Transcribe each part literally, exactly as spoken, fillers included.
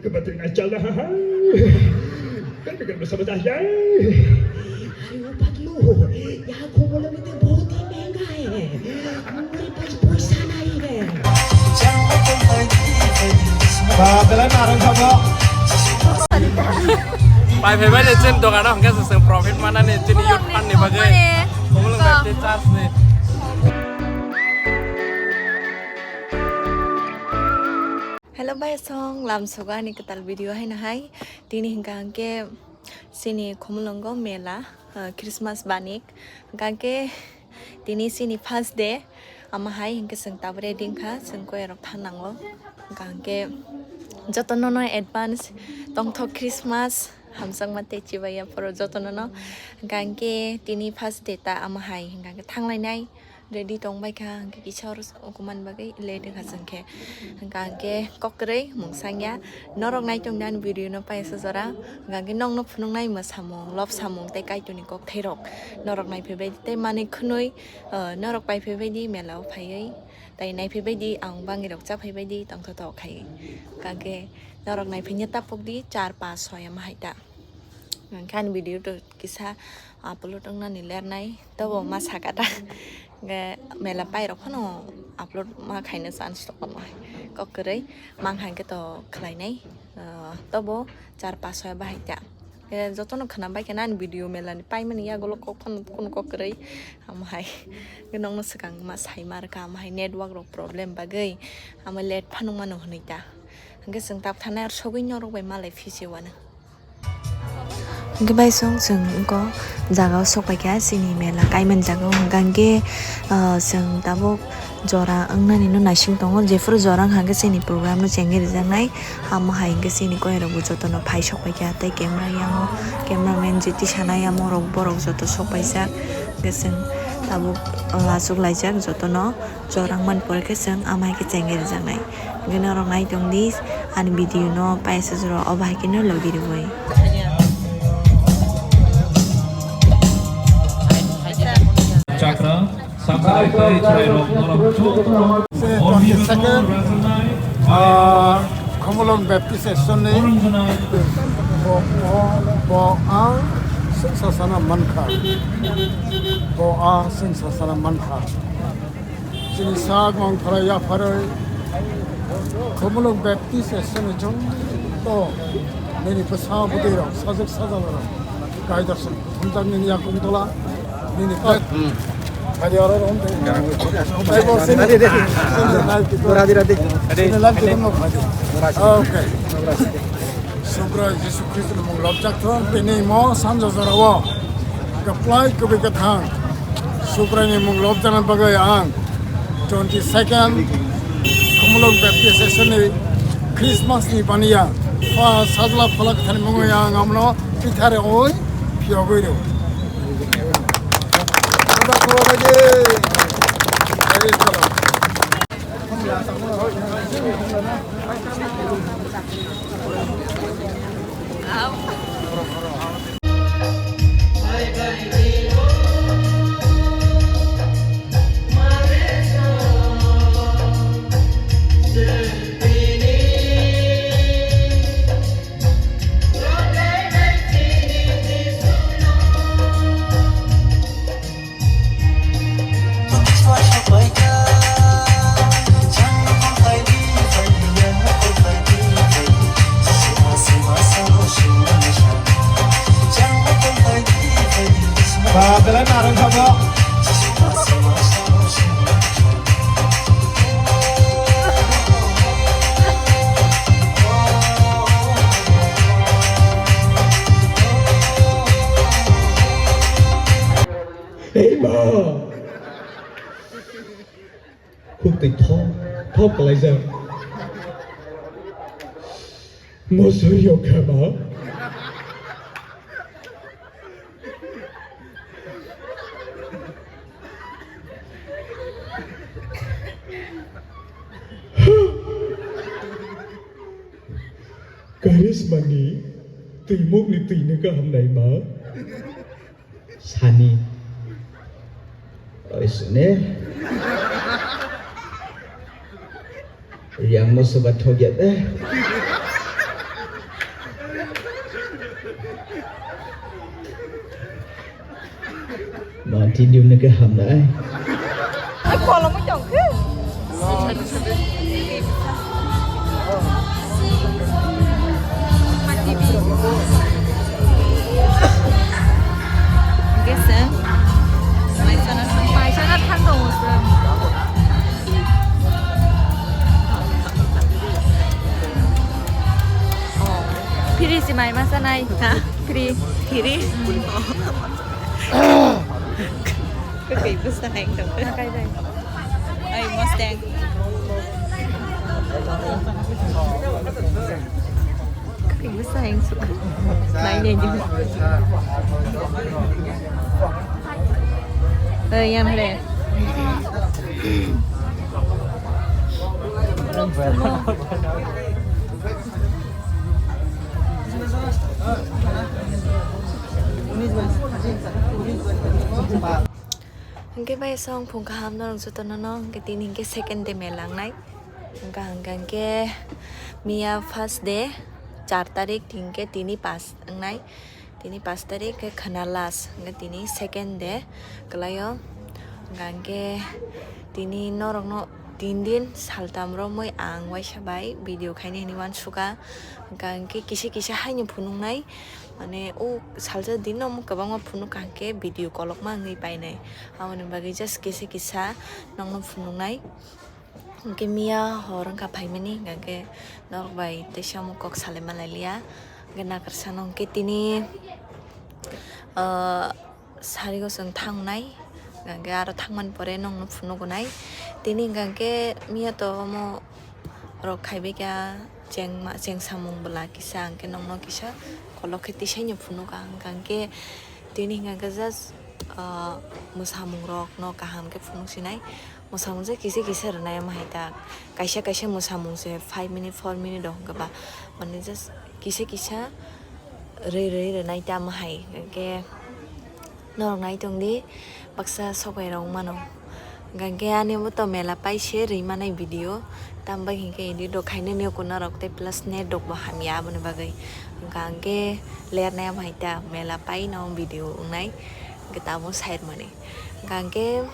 Kebetulan aja lah. Kan bikin bersama saya. अरे ओ पगलू, यहाँ घूमने में तो बहुत ही महंगा है। मेरे पास पैसा नहीं है। Ba, belai narwk kha bo. Pai phai bai le chini dogano hwnkhe se chwng profit manani chini youth fund ni bagwi. Khumulwng bai tei church ni. Hello bai song, lam sugo ani kwtal video haino hai. Tini hwnkha hwnkhe chini Khumulwngo mela, ah, Christmas banik. Hwnkha hwnkhe tini chini first day. Ama hai hwnkhe chwng tabuk ready wngkha, chwng koyarok thang nango. Hwnkha hwnkhe jotono no advance tongthok Christmas hamjakma tei chibaiya phoro jotono no. Hwnkha hwnkhe tini first day ta ama hai hwnkha hwnkhe thanglainai. Ready tongbaikha, hwnkhe kisa oro s-, ukuman bagwi late wngkha chwng khe. Hwnkha hwnkhe kok kwrwi mungsangya, norok naitongdi ani video no paisa jora. Hwnkha hwnkhe nokno phunuknai mwsamung, lobsamung tei Kaitorni kokthairok norok naiphaibaidi tei manwi khwnwi, ah, norok paiphaibaidi mela o phaiwi tei naiphaibaidi ang bangwirok chaphaibaidi tongthotok khai. Hwnkha hwnkhe norok naiphaiya tapukdi char, pas, soi ama hai ta. Hwnkhe ani video to kisa upload wngnani lernai, tobo ma saka ta. Hwnkhe mela pairok phano upload ma khaina chance tongo hai. Kok kwrwi, mang hai khe to khlainai, ah, tobo char, pas, soi bahai ta. Hwnkhe jotono khwna bai khe ani video melani paimani yagulo kok phano kunu kok kwrwi. Amo hai hwnkhe nokno swkang ma sai ma rwkha, amo hai network rok problem bagwi amo late phano mano hwnwi ta. Hwnkhe chwng tabuk thanai aro sogwi norok bai malai phisiwano. Hwnkhe bai song chwng wngkha jaga o sok paikha chini mela kaimani jaga o, hwnkha hwnkhe, ah, chwng tabuk jora wngnani no naising tongo, jephuru jora wngkha hwnkhe chini program no chengwi rijaknai, amo hai hwnkhe chini koyarok bo jotono phai sok paikha tei camera yango cameraman je tisa nai amo rok borok joto sok paijak, hwnkhe chwng tabuk, ah, achuk laijak jotono jora wngmani pore khe chwng amo hai khe chengwi rijaknai. Hwnkhe norok nai tongdi ani video no paisa jora o bahai khe no logi rwui. Chakra, Sakrai tei chwrairok norok jotono Second, ah, Khumulwng Baptist Section ni bo, bo, bo ang sengsa sana mankha. Bo ang sengsa sana mankha. Chini sak mangpharai yapharwi Khumulwng Baptist Association ni joto nini bwsa bwtwi rok sajwk sajla rok kaida song thumjak nini yakung tola nini pet. Kadi oro rom de. Taibo sini. Sini live di. Sini live di. Okay. Subrai Jisu Khristo ni mung lobjak thung tini mo sanjo jora o. Kwplai kwbwi kwthang Subraini mung lobjakna bagwi ang twenty second Khumulwng Baptist Association ni Christmas ni baniya pha sajla phala kwthani mungwi ang amno pithare oi phiyogwi rw. Praise the Lord. Ba, belai narwk kha bo. Ei ma! Huktwi thok thok kwlaijak. Mosorio kha ma? Karismani twimukni twino kaham naima. Sani. Oi sune. Yang moso ba thok ya de. Tini nungke hamnai. Free si mai masa nai. Ha? Free. Free? Kakai bwsa hai wngtong. Kakai bai. Ai, Mustang. Kakai bwsa hai wngsuka. Nai nai di. Ai, yang re. Hwnkhe bai song phung kaham norok jotono no, hwnkhe tini hwnkhe second day mela wngnai. Hwnkha hwnkha hwnkhe miya first day, char tarik, hwnkhe tini pas wngnai. Tini pas tarik khe khwna last, hwnkhe tini second day kwlaio. Hwnkha hwnkhe tini norokno tin din saltam romwi ang waisa bai video khaini hwnwi uansukha. Hwnkha hwnkhe kisa kisa haino phunuknai, mane o salsa din no omo kwbangma phunukha hwnkhe video kolokma wngwi painai. Aboni bagwi just kisa kisa nokno phunuknai. Hwnkhe miya hor wngkha phaimani, hwnkhe norok bai teisa omo kok salai manlai liya. Hwnkhe nakarsa no hwnkhe tini, ah, sarigo chwng thangnai, hwnkhe aro thangmani pore nokno phunugo nai. Tini hwnkhe miya to omo rok khaibai kha chengma, chengsamung bwla kisa, hwnkhe nokno kisa kolok khe tisaino phunugo ang, hwnkhe tini hwnkhe just, ah, mwsamung rokno kaham khe phunuk sinai. Mwsamung se kisa kisa rwnai omo hai ta. Kaisa kaisa mwsamung se five minute, four minute rok hwnkhe ba. Mane just kisa kisa rwi rwi rwnai ta omo hai. Hwnkhe norok nai tong di, baksa sokai rok mano. Hwnkhe ani bo to mela pai se rwi manai video. Tamo bai hwnkhe edit rok khainani o kunarok tei plus net rok bo hamya aboni bagwi. Hwnkhe ler nai omo hai ta mela pai no video wngnai. Hwnkhe tabuk side mani. Hwnkhe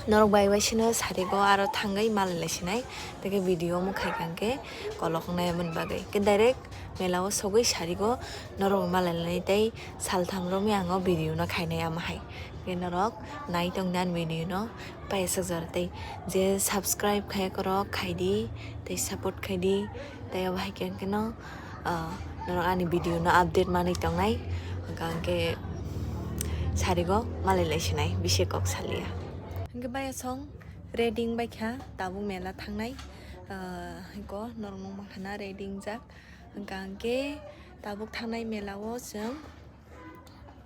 norok bai bai sino sarigo aro thangwi malai lai sinai, tei khe video omo khai kha hwnkhe kolok wngnai aboni bagwi. Khe direct mela o sogwi sarigo norok malai lai tei saltham romwi ang o video no khainai omo hai. Khe norok nai tong di ani video no paisajak tei je subscribe khai korok khai di tei support khai di tei obo hai khe hwnkhe no ah, norok ani video no update manwi tongnai, hwnkha hwnkhe sarigo malai lai sinai, bisi kok salia. Hwnkhe bai song ready wngbai kha, tabuk mela thangnai, ah, hwnkhe norok nukmankha na ready wngjak, hwnkha hwnkhe tabuk thangnai mela o chwng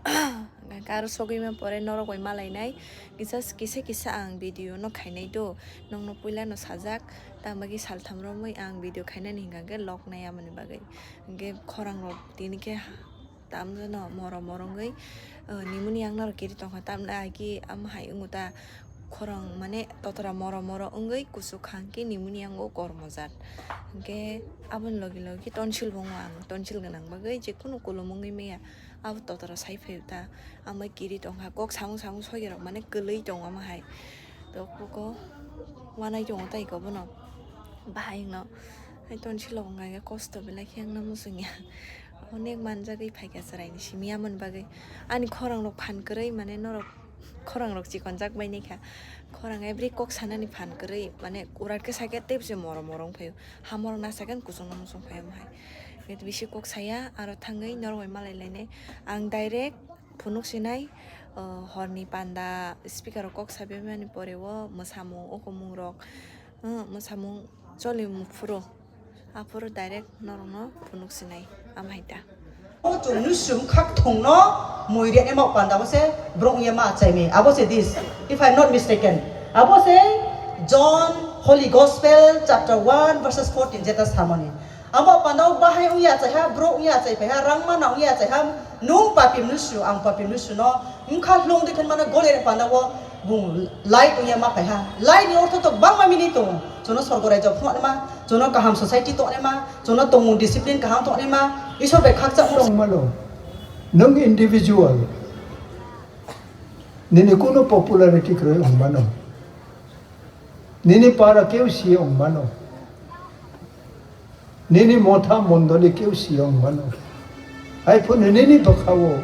Hwnkhe aro sogwi ma pore norok bai malainai. Kisa, kisa, kisa ang video no khainai do. Nokno puila no sajak. Tamagwi saltham romwi ang video khainani hwnkha khe lok nai amoni bagwi. Hwnkhe khorang rok tini khe tamjano moro moro wngwi, uh, nimuni ang norok kiri tongkha. Tamni agi amo hai wngo ta khorang mane totra moro moro wngwi kuchuk kha hwnkhe nimuni ang o kormo jat. Hwnkhe aboni logi logi tonsil bo wngo ang. Tonsil gwnang bagwi je kunu kulum wngwi maya. Abo totra sai phaio ta, amo kiri tongkha, kok samung samung soiya rok mane kwlwi tongo amo hai. Tok buko wanai tongo tai ko bono. Bahai no hai tonsil rok wngkha khe kosto belai khe wngna muchungya. Onek manjagwi phaikha chwraini simi amoni bagwi. Ani khorang rok phan kwrwi mane norok khorang rok chikonjak bai naikha. Khorang every kok sanani phan kwrwi mane urat khe sakhe tei se moro moro wngphaio. Hamorok na sakhe kuchung no muchung phai omo hai. Bisi kok saya aro thangwi norok bai malai lainai. Ang direct phunuk sinai, uh, horni panda speaker o kok sabai mani pore o mwsamung ukumung rok, uh, mwsamung choli muphuru. Aphuru direct norok no phunuk sinai. Am hai ta. O chwng nusum khak thung no mui rek ema panda bo se borok ya ma achai mi. Abo se this, if I am not mistaken. Abo se John Holy Gospel chapter one verses fourteen jeta samani. Amo panda o bahai ong ya achai ha, borok ong ya achai phai ha, rang mana ong ya achai ha, nung papi mnusu, ang papi mnusu no, wngkha hlung dikhen mano gole panda o bung light ong ya ma phai ha. Light ni ortho to bangma mini tongo. Chono sorgo raijak phunuk ma, chono kaham society tongnai ma, chono tongmung discipline kaham tongnai ma, Isor bai khakchangma. Tongmano, nwng individual. Nini kuno popularity kwrwi wng mano. Nini para keu si wng mano. Nini motha mondoli keu si wng mano. Hai phano nini bwkhao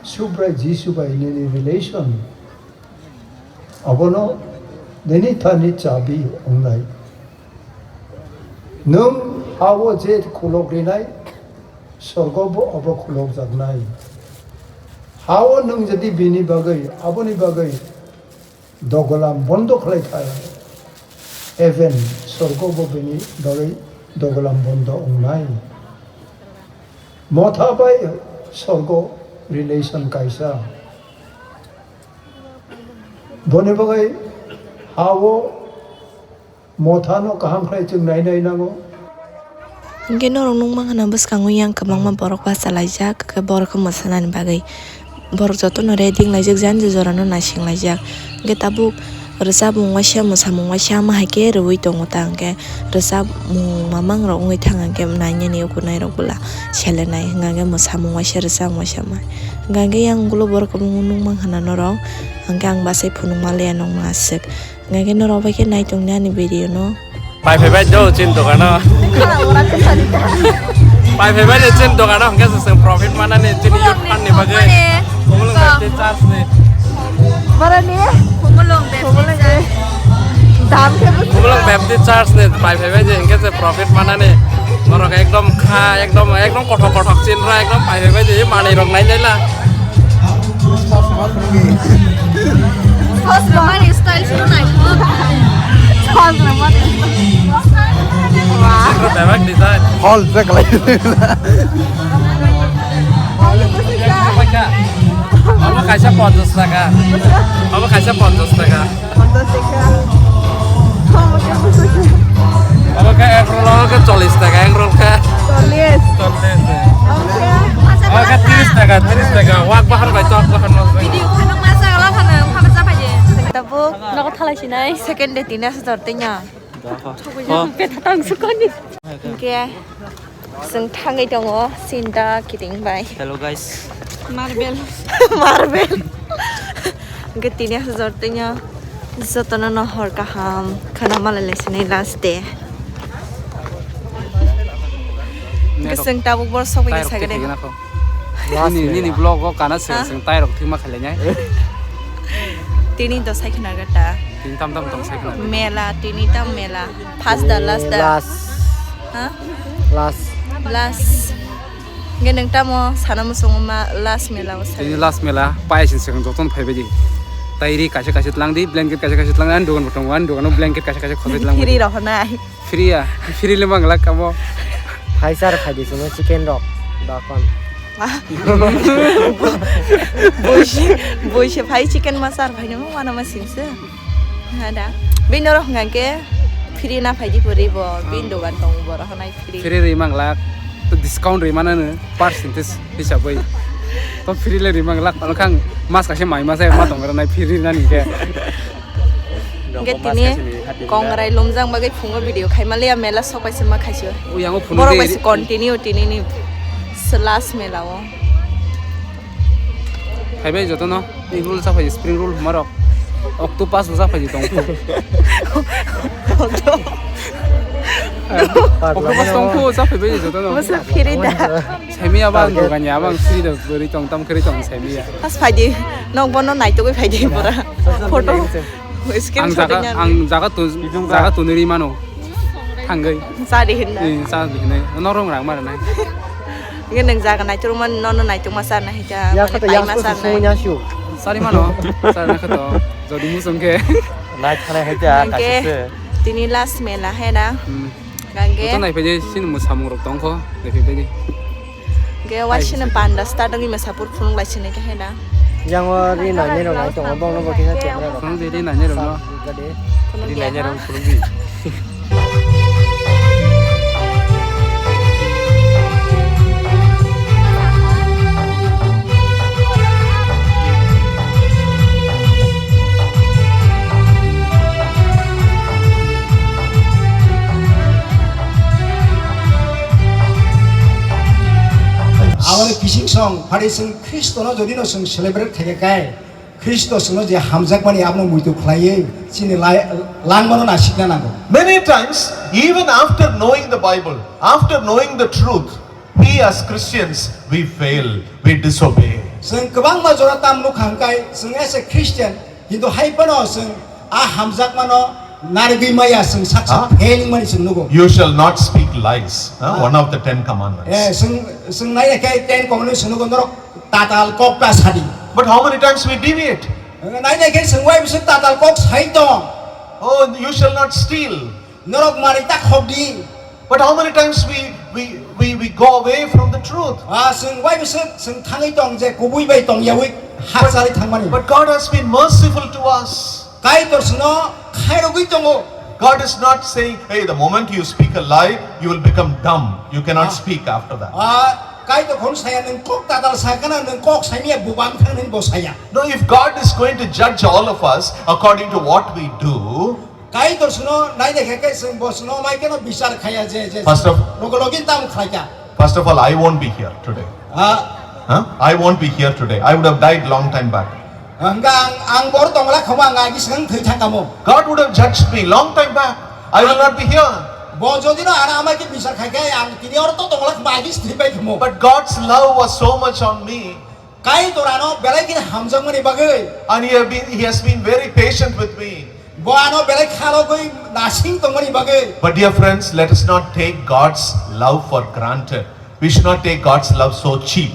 Subrai Jisu bai nini relation. Abono nini thani chabi wngnai. Nwng hao je khulok rinai, sorgo bo obo khulokjaknai. Hao nwng jodi bini bagwi, aboni bagwi dogolam bondo khlai kha, heaven, sorgo bo bini bagwi dogolam bondo wngnai. Motha bai sorgo relation kaisa. Boni bagwi hao mothano kaham khlai chwng nai nai nango. Hwnkhe norok nukmang hwnna bwskango yang kwbangma borok bachalaijak, khe borokno mwsanani bagwi. Borok jotono ready wnglaijak, jani je jorano naisinglaijak. Hwnkhe tabuk rwchapmung waisa, mwsamung waisa, ama hai khe rwui tongo ta, hwnkhe rwchapmung mamang rok wngwi thang, hwnkhe nainani ukurnairok bwla selenai, hwnkhe mwsamung waisa, rwchapmung waisa, ama hai. Hwnkhe yang ulo borok kwbangma nukmang hwnna norok, hwnkhe ang bachai phunukma le nokno aswk. Hwnkhe norok bai khe nai tongdi ani video no. Pai phai bai do chin dogano. Pai phai bai de chin dogano hwnkhe se chwng profit manani chini youth fund ni bagwi. Kumulung bebdi church ni. Boroni? Kumulung bebdi church. Dam khe bo. Kumulung bebdi church ni pai phai bai de hwnkhe se profit manani. Norok ekdom kha, ekdom, ekdom kothok kothok chin ra, ekdom pai phai bai de manwi rok nai nai la. Sos rwmani style suru naikho. Sos rwmani. Wah. Bebak design. Hol se kalai. Abo kaisa ponchas taka. Abo kaisa ponchas taka. Ponchas taka. Omo khe bwswk. Omo khe ek roll, omo khe chollish taka, ek roll khe. Chollish. Chollish. Omo khe? Omo khe tris taka, tris taka. Wak bahar bai tok bahar no. Video kheno masa gala khano khama cha phai de. Tabuk. Nogo thalai sinai. Second day tini asa jor tenya. Betha tang sukoni. Hwnkhe chwng thangwi tongo sinda kiting bai. Hello guys. Marble. Marble. Hwnkhe tini asa jor tengyo jotono no hor kaham khana malai lai sini last day. Hwnkhe chwng tabuk bor sok bai sakhe de. Nini, nini vlog o kana se chwng tai rok thima khalai nai. Tini do sai khna gata. Tini tam tam tong sai khna. Mela, tini tam mela. First da, last da. Last. Ha? Last. Last. Nge nang tamo sana musungo ma last mela o sai. Tini last mela, pai sin seng joton phai bai di. Tai ri kaisa kaisa tlang di, blanket kaisa kaisa tlang di, ani dogan botong, ani dogan o blanket kaisa kaisa khosai tlang di. Phiri rohonai. Free ya? Free le mang lak kamo. Phaisar phai di sini chicken rok. Dokon. Boise, boise phai chicken masar phai nimo wana ma singse. Ada. Bini rok hwnkha khe free na phai di puri bo. Bini dogan tong bo rohonai free. Free ri mang lak. To discount ri manano percentage hisab bai. To free le ri mang lak. Ano khang mas kaisa mai masa ma tong rwnai free nani khe. Hwnkhe tini kongrai lumjak bagwi phungo video khaima liya mela sok bai se ma khaisio. O yango phunuk borok de bai se continue tini ni se last mela o. Phaibai jotono roll cha phai spring roll marok octopus bo cha phai tong. Octopus tong kho cha phaibai jotono. Masa phiri da. Saimiya bang dogani abang free da bwrwi tong tam khri tong saimiya. Pas phai di. Nok bono naitugwi phai di pura. Photo. Ang jaga, ang jaga tu, jaga tuni ri mano. Thangwi. Sadi hinna. Eh, sadi hinna. Norong rang mara nai. Nge nang jaga nai turu man nono nai tuma sar na hita. Ya khato ya ma sar nai. Sari mano. Sari na khato. Jodi musong ke. Nai thana hita. Nge kaisa se. Tini last mela hena. Hmm. Gange. Ito nai pede sin mo samung rok tongkho. Nai pede. Ge wasina panda start wngwi masa pur phunuk lai sini khe hena. Yang o ri nai ni rok nai tongo bong no bo kisa camera rok. Phunuk di ri nai ni rok no. Phunuk di ri nai ni rok phunuk di. Aboni bising song phari sing Khristono jodi no chwng celebrate khaikha khe, Khristo chwngno je hamjakmani abono muitu khlaiwi chini lai-, langmano nasikna nango. Many times, even after knowing the Bible, after knowing the truth, we as Christians, we fail, we disobey. Chwng kwbangma jora tam nukha hwnkhe, chwng as a Christian, kintu hai phano chwng a hamjakmano narigwi maya, chwng saksa Ah. fail wngmani chwng nugo. You shall not speak lies. Huh? Ah. One of the Ten Commandments. Eh, chwng, chwng nai khe Ten Commandments chwng nugo, norok tatal kok ta sadi. But how many times we deviate? Nai nai khe chwng wai bising tatal kok sai tong. Oh, you shall not steal. Norok mari ta khok di. But how many times we, we, we, we go away from the truth? Ah, chwng wai bising chwng thangwi tong je kubui bai tong yawi ha But, chali thangmani. But God has been merciful to us. Kaitor chwngno khairogwi tongo. God is not saying, "Hey, the moment you speak a lie, you will become dumb. You cannot Ah. speak after that." Ah, Kaitor khon saya nwng kok tatal sakana nwng kok saimia bubang thang nini bo saya. No, if God is going to judge all of us according to what we do, Kaitor chwngno nai de khe chwng bo chwngno mai keno bichar khaya je, je First of logo login tam khlaika. First of all, I won't be here today. Ah. Huh? I won't be here today. I would have died long time back. Hwnkha ang, ang bor tongla khoma ang agi swkang thwi thangkamo. God would have judged me long time back. I will not be here. Bo jodi no ana amai khe bichar khai khe ang tini oro to tongla khoma agi thwi pai khamo. But God's love was so much on me. Kaitor ano belai khe hamjakmani bagwi. And he have been, he has been very patient with me. Bo ano belai kharogwi nasing tongmani bagwi. But dear friends, let us not take God's love for granted. We should not take God's love so cheap.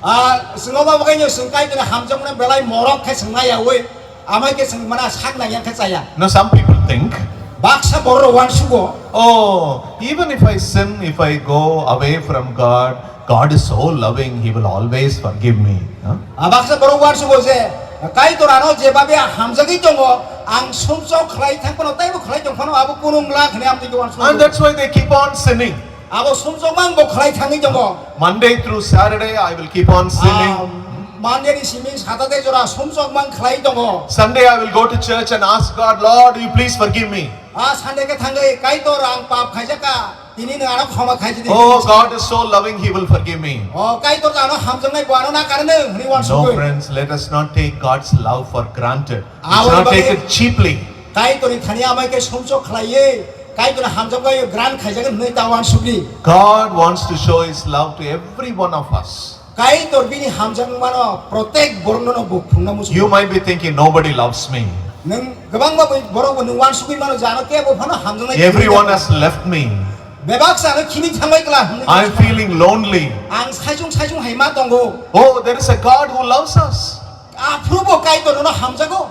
Ah, chwng obo bagwi no chwng Kaitorni hamjakmani belai morok khe chwng naiyawi, amai khe chwng mana sak nangya khe chaya. Now, some people think, Baksa borok rok uansugo. Oh, even if I sin, if I go away from God, God is so loving, He will always forgive me. Huh? Ah, baksa borok uansugo je, Kaitor ano je babe hamjagwi tongo, ang sumsok khlai thang phano, taibo khlai tong phano, abo kunu wngla hwnwi amtwi uansugo. And that's why they keep on sinning. Abo sumsok mang bo khlai thangwi tongo. Monday through Saturday, I will keep on sinning. Ah, Monday ni simi Saturday jora sumsok mang khlai tongo. Sunday, I will go to church and ask God, "Lord, you please forgive me." Ah, Sunday khe thangwi, "Kaitor, ang pap khaijaka, tini nwng ano khoma khaijadi." Oh, God is so loving, He will forgive me. Oh, Kaitor ano hamjaknai, bo ano na karne hwnwi uansugwi. No, friends, let us not take God's love for granted. We should not take it cheaply. Kaitorni thani amai khe sumsok khlaiwi, Kaitorni hamjakmani gran khaijak hwnwi ta uansugwi. God wants to show His love to every one of us. Kaitor bini hamjakmano protek borokno no bo phunukna muchungo. You might be thinking, "Nobody loves me." Nwng kwbangma bai borok bo nwng uansugwi mano je ano kebo phano hamjaknai. Everyone has left me. Bebak sa ano khimi thangbai kla hwnwi. I'm feeling lonely. Ang saichung saichung hai ma tongo. Oh, there is a God who loves us. Aphuru bo Kaitor no hamjago.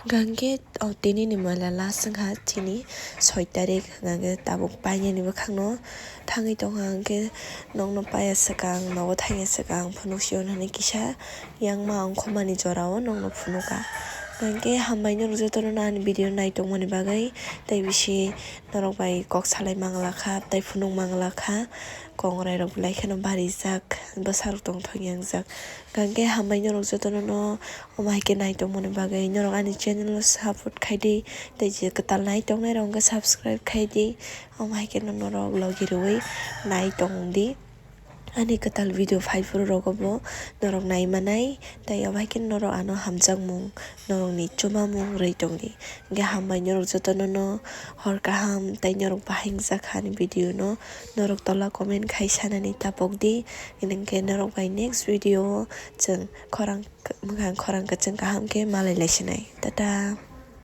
Hwnkhe o tini ni mela last wngkha chini soi tarik, hwnkhe tabuk painani bwkhakno thangwi tongkha, hwnkhe nokno paiya swkang, nogo thangya swkang phunuk sio hwnwi kisa yangma ongkhormani jorao nokno phunukha. Hwnkhe hambai norok jotono ani video naitongmani bagwi, tei bisi norok bai kok salai manglakha tei phunuk manglakha, kongrai rok belai kheno barijak, bwsarok tongthok yangjak. Hwnkhe hambai norok jotono no omo hai khe naitongmani bagwi norok ani channel o support khaidi, tei je kwtal naitongnai rok hwnkhe subscribe khaidi, omo hai khe no norok logi rwui naitongdi. Ani kwtal video phaiphuru rogo bo norok naimanai, tei omo hai khe norok ano hamjakmung, norokni chumamung rwi tongdi. Hwnkhe hambai norok jotono no hor kaham tei norok bahai wngjak kha ani video no, norok tola comment khai sanani tapokdi, hwnkhe norok bai next video o chwng khorang, mwkhang khorang kwchwng kaham khe malai laisinai. Tata.